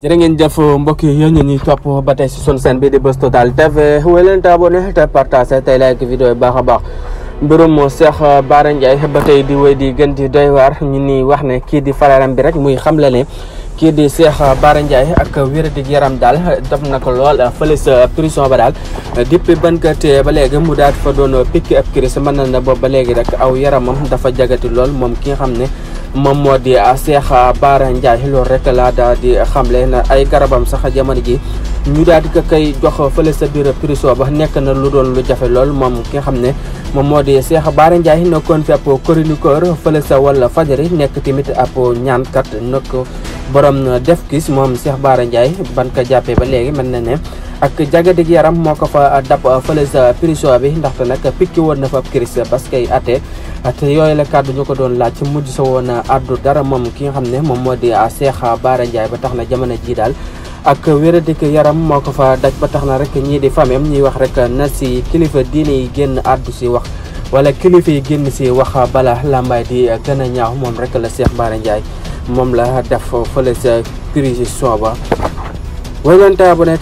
jërë ngeen jëf mbokk yi yéen ñi topp ba tey si sunu chaîne bi di Buzz Total TV wéy leen te abonné te partagé tey like vidéo yi baax a baax mbirum Cheikh Bara Ndiaye ba tey di wéy di gën di doy waar ñu ni wax ne kii di fararam bi rek muy xamle ne kii di Cheikh Bara Ndiaye ak wéradi yaram daal def na ko lool fële sa prison ba daal depuis ban ko téye ba léegi mu daal fa doon pikki ab crise mën na ne boobu ba léegi rek aw yaramam dafa jagati lool moom ki nga xam ne moom moo di Cheikh Bara Ndiaye loolu rek la daal di xamle na ay garabam sax jamono ji ñu daal di ko koy jox fële sa biir prison ba nekk na lu doon lu jafe lool moom ki nga xam ne moom moo di Cheikh Bara Ndiaye nekkoon fi ab chroniqueur fële sa wala fajari nekk tamit ab ñaankat nekk borom def gis moom Cheikh Bara Ndiaye ban ko jàppee ba léegi mën na ne ak jagadig yaram moo ko fa dab fële sa prison bi ndaxte nag pikki woon na fa ab crise parce que te yooyu la kàddu ñu ko doon laaj mujj sa woon addu dara moom ki nga xam ne moom moo di Cheikh Bara Ndiaye ba tax na jamono ji daal ak wéradik yaram moo ko fa daj ba tax na rek ñii di famem ñuy wax rek na si kilifa diine yi génn addu si wax wala kilifa yi génn si wax bala làmbaay di gën a ñaaw moom rek la Cheikh Bara Ndiaye moom la def fële sa prison ba way leen te abonné